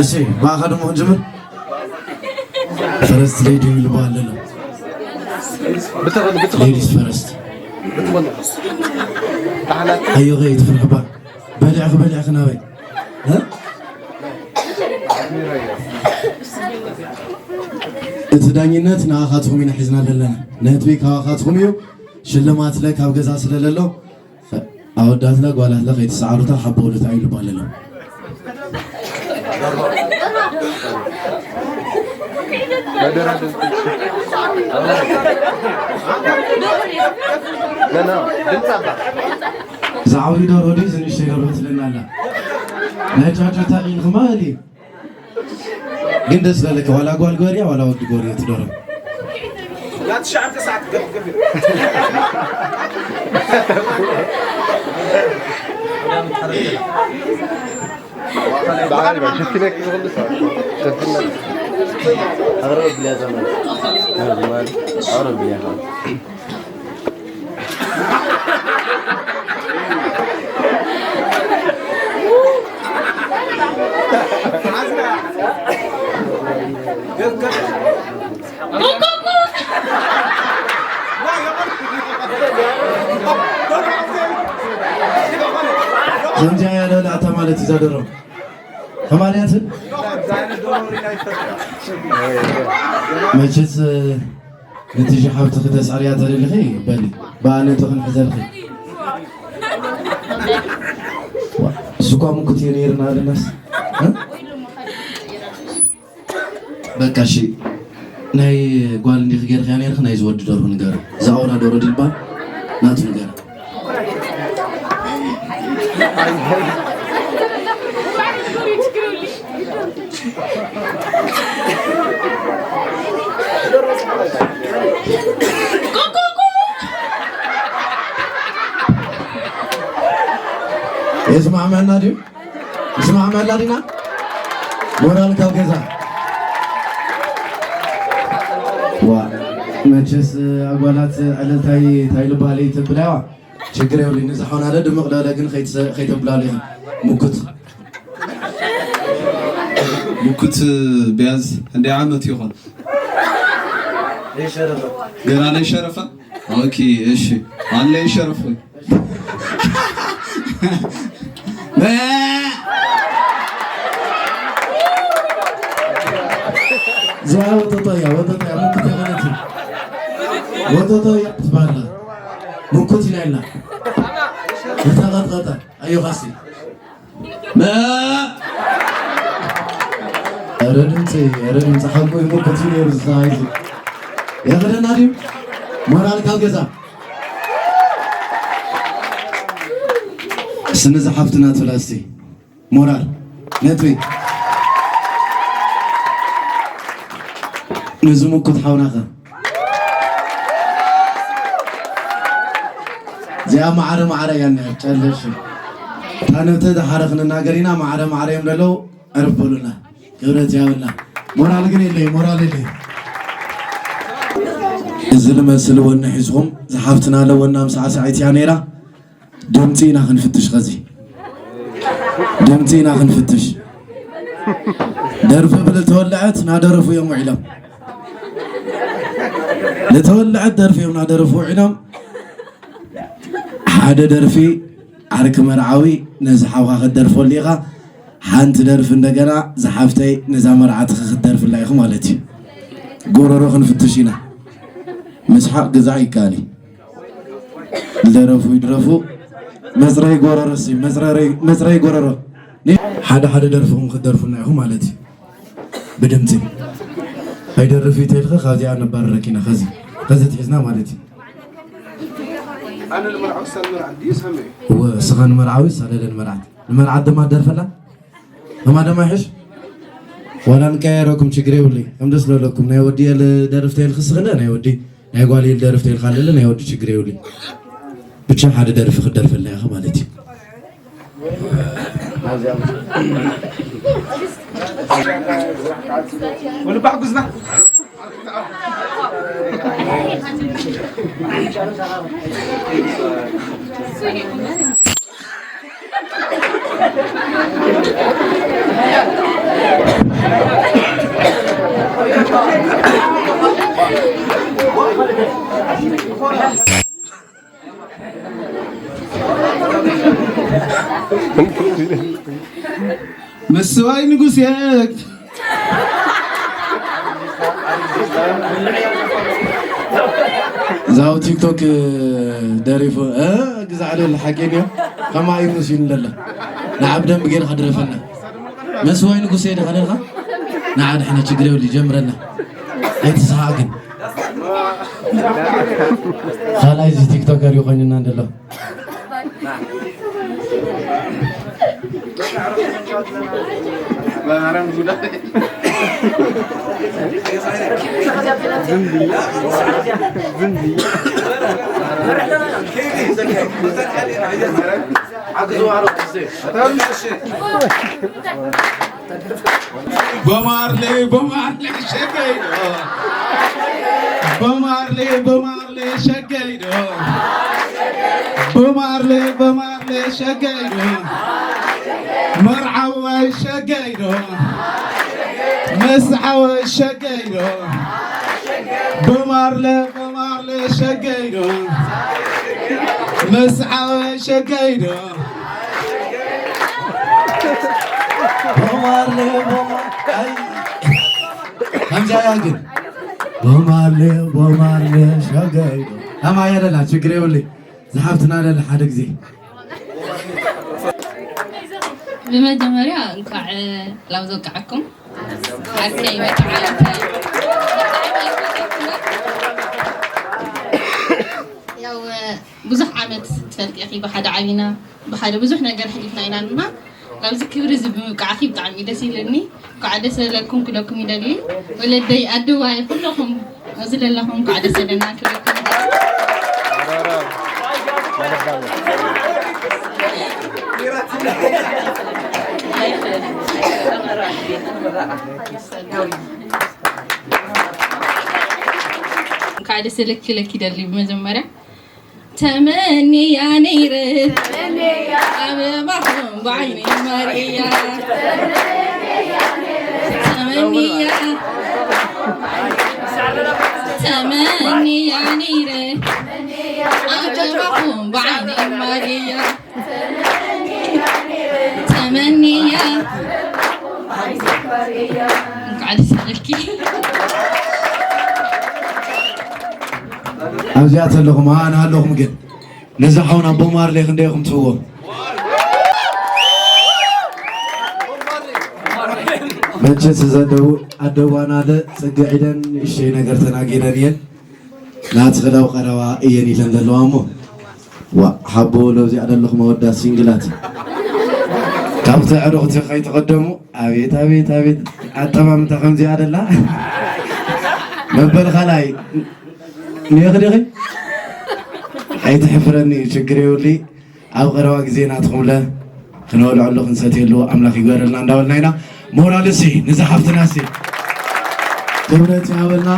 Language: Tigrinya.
እሺ፣ ብኣኻ ደሞ ክንጅምር። ፈረስት ሌዲ ይልበሃል ኣሎ። ሌዲስ ፈረስት። ኣዮ ኸይ ትፍርሕባ። በሊዕኺ፣ በሊዕኺ ናበይ? እ? እቲ ዳኝነት ንኣኻትኩም ኢና ሒዝና ዘለና። ነጥቢ ካባኻትኩም እዩ። ሽልማት ለ ካብ ገዛ ስለ ለሎ፣ ኣወዳት ለ ጓላት ለ ከይትሰዓሩታ ሓቦ ለ ተኣይሉ ባለሎ። ዝዓብዩ ደርሆ ድዩ ዝንእሽተይ ደርሆ ትለና ኣላ። ናይ ጫጫታ ኢልኽማ እሊ። ግን ደስ በለካ፣ ዋላ ጓል ጎርያ ዋላ ወዲ ጎርዮ ትደርሆ። ያ ትሽዓተ ሰዓት ገፍ ገፍ። ብዓል ሸፊነኪ ዝኽሉ ሰብ ሸፊነ። ኣቕርብ ብልያ ዘመን። ኣቕርብ ብልያ። ከምዚኣ ያለ ላእታ ማለት እዩ ዘደረም። ተማልያትን መቸስ ነቲ ሸሓብቲ ክተስዕርያ ተደሊኺ በሊ፣ ብኣነ ተኽንሕዘልኺ። እሱ እኳ ምኩት እየ ነይርና ኣለናስ። እ? በቃ እሺ፣ ናይ ጓል እንዲኺ ጌርኽያ ነይርኺ፣ ናይ ዝወዲ ደርሁ ንገር። ዝኣውራ ደሮ ድልባ ናቱ ንገር። የስማዕመና ድዩ? ንስማዕመላ ዲና? ሞራል ካብ ገዛ። ዋ፣ መቸስ ኣጓላት ዕለልታይ ታይ ልባል ተብላዋ። ችግር የብሉን። ንዝሓውና ለ ድምቕ ለለ ግን ከይትሰ-፣ ከይተብላሉ ኢኻ። ሙኩት። ሙኩት ቢያንስ እንደ ዓመት ይኾን? ገና ለይሸረፈ? ኦኬ፣ እሺ። ኣለ ይሸረፍ ወይ? እዚኣ ወጠጦ እያ፣ ወጠጦ እያ፣ ሙኩት የኾነች። ወጠጦ እያ ትባላ። ሙኩት ኢላ ኢላ። ዝተቐጥቀጠ፣ ኣዮ ኻሲ። መ-፣ ኧረ ድምፂ፣ ኧረ ድምፂ ሓቁ እዩ፣ ሙኩት እዩ ነይሩ፣ ዝሰማይ እዩ። የኽደና ድዩ? ሞራል ካብ ገዛ። ስኒ ዝሓፍትና ትብላ እስቲ። ሞራል። ነጥቢ። ንዝምኩት ሓውናኸ። እዚኣ ማዕረ ማዕረ እያ እኒኣ፣ ጨለሽ። እታ ነብተ ደሓረ ክንናገር ኢና፣ ማዕረ ማዕረ እዮም ዘለዉ፣ ዕርፍ በሉና። ክብረት ያብልና። ሞራል ግን የለይ፣ ሞራል የለይ። እዚ ልመስል ወኒ ሒዝኹም፣ ዝሓፍትና ለወና ምሳዕሳዒት እያ ነይራ። ድምፂ ኢና ክንፍትሽ፣ ኸዚ ድምፂ ኢና ክንፍትሽ። ደርፊ ብልተወልዐት ናደረፉ እዮም ውዒሎም። ልተወልዐት ደርፊ እዮም ናደረፉ ውዒሎም። ሓደ ደርፊ ዓርኪ መርዓዊ ነዚ ሓውኻ ክትደርፈሉ ኢኻ። ሓንቲ ደርፊ እንደገና ዝሓፍተይ ነዛ መርዓትኺ ክትደርፍላ ኢኹ ማለት እዩ። ጎረሮ ክንፍትሽ ኢና። ምስሓቕ ግዛዕ ይከኣል እዩ። ዝደረፉ ይድረፉ። መፅረይ ጎረሮ ሲ፣ መፅረይ፣ መፅረይ ጎረሮ። ኒ-፣ ሓደ ሓደ ደርፍኹም ክትደርፉና ኢኹም ማለት እዩ። ብድምፂ። ኣይደርፍ እዩ ተልኸ ካብዚኣ ነባረረኪና ኸዚ። ኸዚ ትሒዝና ማለት እዩ። ኣነ ንመርዓዊ ሳል መርዓት ድዩ ሳመይ? እወ፣ እስኻ ንመርዓዊ ሳለለ ንመርዓት። ንመርዓት ድማ ደርፈላ? እማ ደማ ይሕሽ? ዋላ ንቀያየረኩም ችግር የብሉይ። ከም ደስ ለለኩም። ናይ ወዲ እየ ልደርፍ ተይልክ ስኽነ፣ ናይ ወዲ፣ ናይ ጓል እየ ልደርፍ ተይልካ ኣለለ፣ ናይ ወዲ ችግር የብሉይ። ብቻ ሓደ ደርፊ ክደርፈላ ኢኻ ማለት እዩ። ወልባሕ ጉዝና። መስዋይ ንጉሴ። እዛው ቲክቶክ ደሪፉ፣ እ፣ ግዛዕ ደል ሓቂ ድዮ? ከማይ እዩ መሲሉ ደለ። ንዓ ብደንብ ጌርካ ድረፈና። መስዋይ ንጉሴ ዲኻ ደልኻ? ንዓ ድሕነ ችግር የብሉ፣ ጀምረና። ኣይትስሓቕ ግን። ካልኣይ እዚ ቲክቶከር እዩ ኮይንና እንደሎ። ቦማርሌ፣ ቦማርሌ፣ ሸገይ ዶ። ቦማርሌ፣ ቦማርሌ፣ ሸገይ ዶ። ቦማርሌ፣ ቦማርሌ፣ ሸገይ ዶ። መርዓዋይ ሸገይ ዶ። መስዓዋይ ሸገይ ዶ። ቦማርሌ፣ ቦማርሌ፣ ሸገይ ዶ። መስዓዋይ ሸገይ ዶ። ቦማርሌ፣ ቦማ-፣ ኣይ። ከምዚኣ እያ ግን። ቦማርሌ፣ ቦማርሌ፣ ሸገይ ዶ። ኣማያ ደላ፣ ችግር የብለይ። ዝሓብትና ደላ ሓደ ግዜ። ብመጀመርያ እንኳዕ ላብ ዘውቃዕኩም። ሓቀይ መተዓልቲ። ያው ብዙሕ ዓመት ትፈልጢ ኢኺ፣ ብሓደ ዓቢና፣ ብሓደ ብዙሕ ነገር ሕሊፍና ኢና እና ናብዚ ክብሪ እዚ ብምብቃዕኪ ብጣዕሚ ደስ ኢለኒ። እንኳዕ ደስ በለኩም ክብለኩም ይደሊ። ወለደይ፣ ኣደዋይ፣ ኩለኹም ኣብዚ ዘለኹም እንኳዕ ደስ በለና ክብለኩም ይደሊ። እንኳዕ ደስ በለኪ ክብለኪ ይደሊ ብመጀመርያ። ተመንያ ነይረ ኣበባኹም ብዓይኒ ማርያ። ተመንያ፣ ተመንያ ነይረ ኣበባኹም ብዓይኒ ማርያ። ተመንያ። እንኳዕ ደስ በለኪ። ኣብዚኣ ተለኹም፣ ኣነ ኣለኹም ግን ነዚ ሓውና ቦብ ማርሌ ክንደይ ኢኹም ትህዎ? መቸስ እዘ ኣደው-፣ ኣደዋና ለ ጽግዕ ኢለን ንእሽተይ ነገር ተናጊረን እየን። ናትኽላው ቀረባ እየን ኢለን ዘለዋ እሞ፣ ዋ፣ ሓቦ ለብዚኣ ዘለኹም ኣወዳት ሲንግላት። ካብቲ ኣዕሩኽቲ ከይትቐደሙ፣ ኣቤት፣ ኣቤት፣ ኣቤት፣ ኣጠማምታ ከምዚኣ ደላ። መበል ካልኣይ፣ ኒኺ ዲኺ? ኣይትሕፍረኒ፣ ችግር የብሉይ። ኣብ ቀረባ ግዜ ናትኹም ለ ክንበልዐሉ ክንሰትየሉ ኣምላኽ ይግበረልና እንዳበልና ኢና። ሞራል እሲ፣ ንዛ ሓፍትና እሲ ክብረት ይሃበልና።